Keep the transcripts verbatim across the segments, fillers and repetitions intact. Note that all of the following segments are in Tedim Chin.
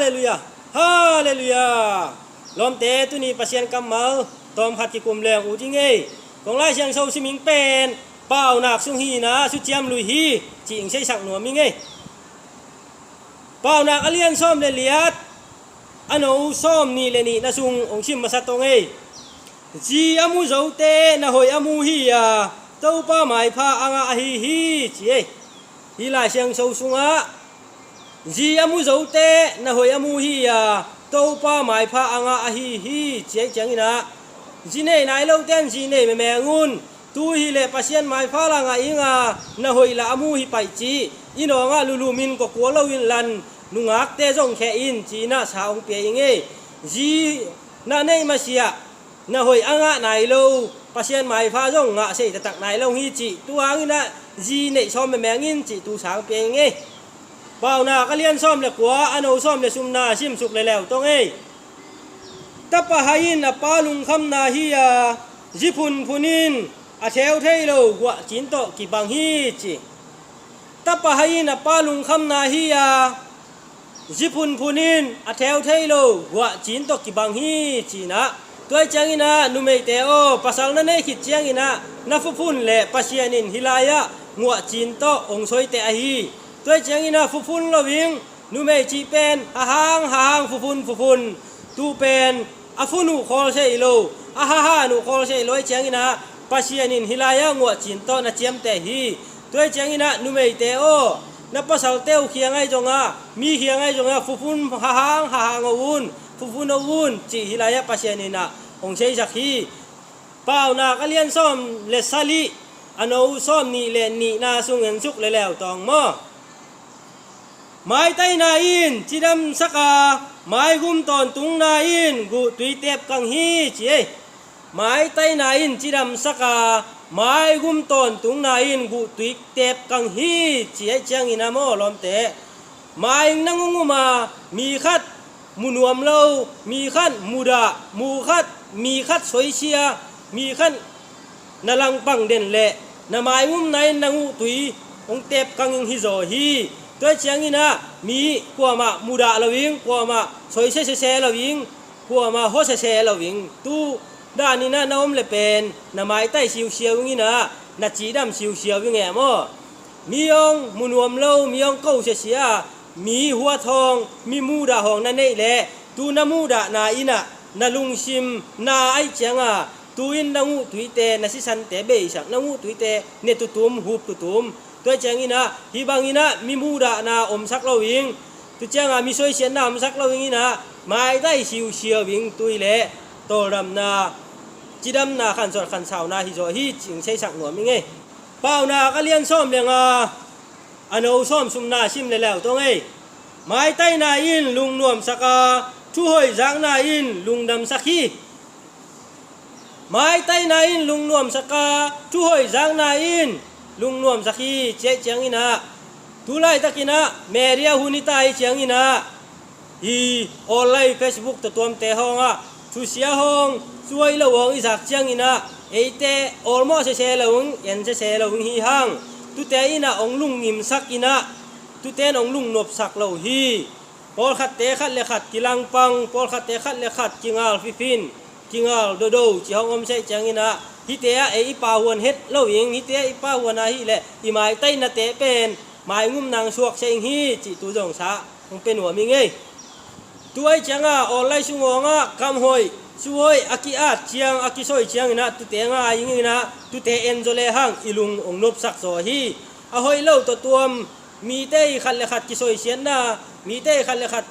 Halleluiah. Halleluiah. Lawmte, tuni Pasian kammal tawmkhat kikum leng uh ding ei. Kong Lai Siangtho siming pen Paunak sung hi-in ah suciam lui hi, ci-in seisak nuam ing ei. Paunak a lian sawm le liat, a no sawm nih le nihna sung hong sim masa tong ei. Zi a mu zote na hoih a mu hi a, Topa maipha a ngah ahi hi, ci ei. Hih Lai Siangtho sungah zi a mu zote na hoih a mu hi a, Topa maipha a ngah ahi hi, ci ei ciangin ah, zi nei nai lote in zi nei memeng un. Tu hileh Pasian maipha la ngah ing a, na hoih la a mu hi paih ci. I nawngah lulum in kua kua lo in lan, nungakte zong kheh in, ci-in ah sa hong pia ing ei. Zi na neih masiah na hoih a ngah nai lo, Pasian maipha zong ngah sei taktak nai lo hi cih, tu hangin ah zi neih sawm memeng in cih tu sa hong pia ing ei. Paunak a lian sawm le kua, a no sawm le sumna simsuk le leu tong ei. Tapa hai in a pa lungkhamna hi a, zi phunphun in a theu thei lo guah cin tawh kibang hi, ci. Tapa hai in a pa lungkhamna hi a, zi phunphun in a theu thei lo guah cin tawh kibang hi, ci-in ah. Tua ciangin ah numeite aw, pasal na nei khit ciangin ah na fuphun le Pasian in hih lai-ah guah cin tawh hong soi teh ahi. Tua ciangin ah fuphun lo ing, numei cih pen hahang hahang, fuphun fuphun. Tu pen a phun uh khawl seh lo, a hahan uh khawl seh lo, ahih ciangin ah Pasian in hih lai-ah guah cin tawh na ciamteh hi. Tua ciangin ah numeite aw, na pasalte uh kiangah zong ah, mi kiangah zong ah, fuphun hahang hahang o un, fuphun o un, cih hih lai-ah Pasian in ah hong seisak hi. Paunak a lian sawm le sagih, a no sawm nih le nihna sung en suk le leu tong maw. Maitaina in cidamsak a, maigum tawntungna in guhtui teepkang hi, ci ei. Maitaina in cidamsak a, maigum tawntungna in guhtui teepkang hi, ci ei ciangin ah maw lawmte. Mai-ing na ngung um a, mi khat mu nuam lo, mi khat mudah, mu khat, mi khat soisia, mi khat na langpang den leh na maigumna in na guhtui hong teepkang ing hi zaw hi. Tua ciangin ah mi kuamah mudah lo ing, kuamah soisia sese lo ing, kuamah hua sese lo ing. Tu danin ah na om le pen na maitai siusiau ing in ah, na cidam siusiau ing e maw. Mi hong mu nuam lo, mi hong ko siasia, mi huat hawng, mi mudah hawng na neih leh, tu na muhdahna in ah na lungsim na ahih ciangah, tu in na guhtuite, na sisante beisak, na guhtuite ne tutum, hup tutum. Tua ciangin ah hih bangin ah mi muhdahna omsak lo ing, tu ciangah mi soisiatna omsak lo ing in ah, maitai siusiau ing, tu hileh tawldamna, cidamna, khansuat khansauna hi zaw hi, ci-in seisak nuam ing ei. Paunak a lian sawm le nga, a no sawm sumna sim le leu tong ei. Maitaina in lungnuamsak a, thuhoih zakna in lungdamsak hi. Maitaina in lungnuamsak a, thuhoih zakna in lungnuamsak hi, ci ei ciangin ah, tu laitakin ah media hun i ta ahih ciangin ah, hih online, Facebook tawh tuamte hawngah thusia hawng, suai lo hawng i zak ciangin ah, eite awlmawh sese lo ing, en sese lo ing hi hang. Tute in ah hong lungngimsak in ah, tute in hong lungnopsak lo hi. Pawlkhatte khat le khat kilangpang, pawlkhatte khat le khat kingal fifin, kingal dodo ci hong om seh ciangin ah, hihte ah ei i pahuan het lo ing, hihte ah i pahuan ahih leh i maitainate pen maigum nang suak seh ing hi, cih tu zong sa hong pia nuam ing ei. Tu ahih ciangah online sung hawngah kam hoih, su hoih a ki-at ciang, a kisoi ciangin ah tute ngai ing in ah, tute en zaw le hang i lung hong nopsak zaw hi. A hoih lo tawh tuam, mite i khat le khat kisoisiatna, mite i khat le khat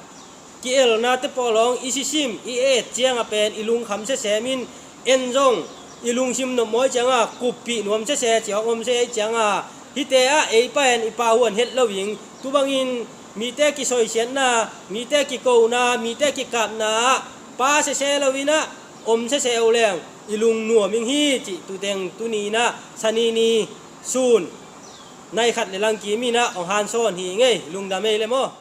ki-elnate pawl hawng i sisim, i et ciangah pen i lungkham sesem in, en zong i lungsim nopmawi ciangah kuppih nuam sese ci hong om seh ahih ciangah, hihte ah ei pen i pahuan het lo ing. Tu bangin mite kisoisiatna, mite kikona, mite kikapna ah pa sese lo in ah om sese uh leng i lung nuam ing hi, cih tu teng tuni in ah Sani ni sun nai khat le lang kim in ah hong hansawn hi ing ei. Lungdam ei le maw.